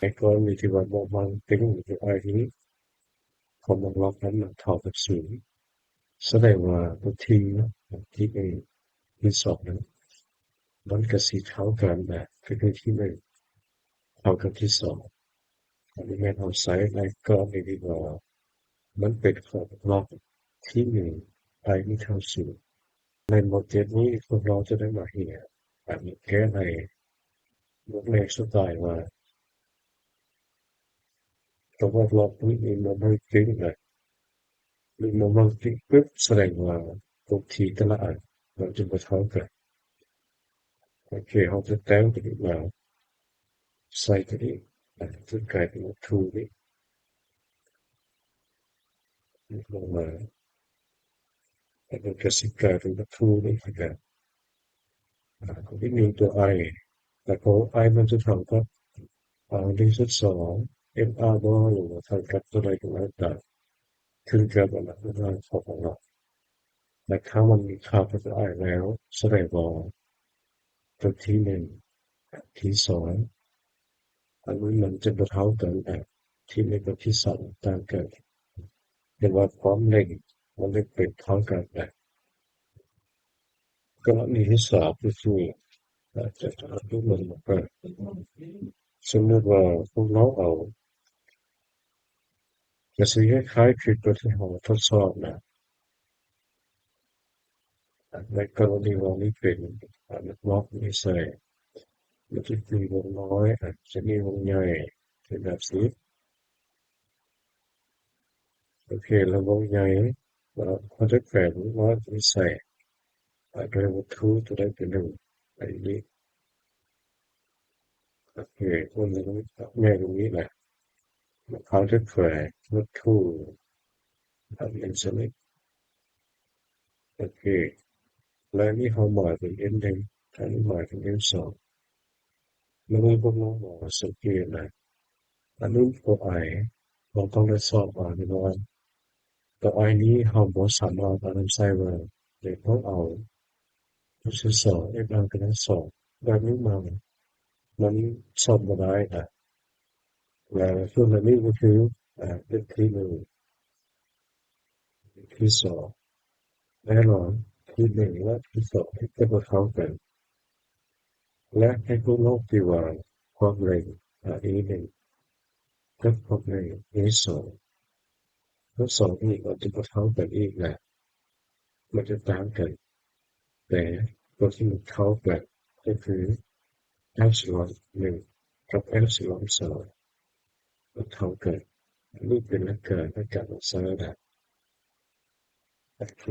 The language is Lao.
ໃນກໍລະນີທີ່ວ່າບໍ່ມັນເຕັງຢູ່ I ນີ້ ຄວາມມັນລັອກນັ້ນມັນເທົ່າກັບສູນ ສະແດງວ່າຕົວ T ທີ່ A ທີສອງນັ້ນ ມັນກໍຊິເທົ່າກັນນະ ຄື T ໜຶ່ງເທົ່າກັບ T ສອງ. ອັນນີ້ແມ່ນເຮົາໃຊ້ໃນກໍລະນີທີ່ວ່າມັນເປັນຂອງລັອກ T ໜຶ່ງ I ນີ້ເທົ່າສູນ. ໃນໂມເດວນີ້ພວກເຮົາຈະໄດ້ມາຮຽນ ອັນແກ້ໃນບົດແລກສະໄຕລ໌ວ່າ ຕົວບອກລັອກນີ້ມີໂມເມນຕິງນະ ມີໂມເມນຕິງປຶບ ສະແດງວ່າຕົວ T ແຕ່ລະອັນມັນຈະບໍ່ເທົ່າກັນ. ໂອເຄ ເຮົາຈະແຕ້ມຕົວນີ້ມາໃສ່ຕົວນີ້ ອາ ຈະກາຍເປັນ two ນີ້ ລົງມາ ແລ້ວກໍຊິກາຍເປັນ two ນີ້ຄືກັນ. ອາ ກໍມີຕົວ I ແລ້ວກໍ I ມັນຈະເທົ່າກັບ ອາ ໜຶ່ງສ່ວນສອງ M R ບໍ່ ຫຼືວ່າເທົ່າກັບຕົວໃດກໍແລ້ວແຕ່ ຂຶ້ນກັບອັນນັ້ນເຮົາເຂົ້າໄປເນາະ. ແລະ ຖ້າມັນມີຄ່າເທົ່າກັບ I ແລ້ວ ສະແດງວ່າຕົວ T ໜຶ່ງ T ສອງ ອັນນີ້ມັນຈະບໍ່ເທົ່າກັນ T ໜຶ່ງກັບ T ສອງ ຕ່າງກັນ. ແຕ່ວ່າຄວາມເລັ່ງມັນໄດ້ເປັນເທົ່າກັນນະ. ກໍລະນີທີສາມກໍຄື ອາດຈະເອົາຕົວນີ້ມາເປີດ. ສົມມຸດວ່າພວກເຮົາເອົາ ກໍຊິຄ້າຍໆຄືຕົວທີ່ເຮົາທົດສອບນະ. ໃນກໍລະນີວ່ານີ້ເປັນ ອາ ລັອກນີ້ໃສ່ ມັນຈະມີວົງນ້ອຍ ອາ ຈະມີວົງໃຫຍ່ ເປັນແບບນີ້. ໂອເຄ ແລ້ວວົງໃຫຍ່ ເຮົາຈະແຂວນວາດໃສ່ ອາ ໂດຍວັດຖຸຕົວໃດຕົວໜຶ່ງ ອັນນີ້. ໂອເຄ ວົງໃຫຍ່ຕົງນີ້ແຫຼະ ເຮົາຈະແຂວນວັດຖຸ ອັນນີ້ຊະນີ້. ໂອເຄ ແລ້ວນີ້ເຮົາໝາຍເປັນ M ໜຶ່ງ ອັນນີ້ໝາຍເປັນ M ສອງ. ມື້ນີ້ພວກນ້ອງມາສັງເກດນະ ອັນນີ້ຕົວ I ເຮົາຕ້ອງໄດ້ຊອກມາແນ່ນອນ. ຕົວ I ນີ້ເຮົາບໍ່ສາມາດເອົານຳໃຊ້ໄດ້ ເຮົາເອົາ ຕົວທີສອງ M R ຕົວທີສອງ ແບບນີ້ມາ ມັນຊອກບໍ່ໄດ້ນະ. ແລ້ວສ່ວນອັນນີ້ກໍຄື ອາ ເປັນ T ໜຶ່ງ T ສອງ ແນ່ນອນ T ໜຶ່ງ ແລະ T ສອງ ຈະບໍ່ເທົ່າກັນ ແລະ ໃຫ້ພວກນ້ອງຕີວ່າຄວາມເລັ່ງ A ໜຶ່ງ ກັບຄວາມເລັ່ງ A ສອງ ທັງສອງນີ້ກໍຈະບໍ່ເທົ່າກັນອີກແຫຼະ ມັນຈະຕ່າງກັນ. ແຕ່ຕົວທີ່ມັນເທົ່າກັນກໍຄື Epsilon ໜຶ່ງ ກັບ Epsilon ສອງ ມັນເທົ່າກັນ. ອັນນີ້ເປັນຫຼັກການໃນການນຳໃຊ້ນະ. ໂອເຄ.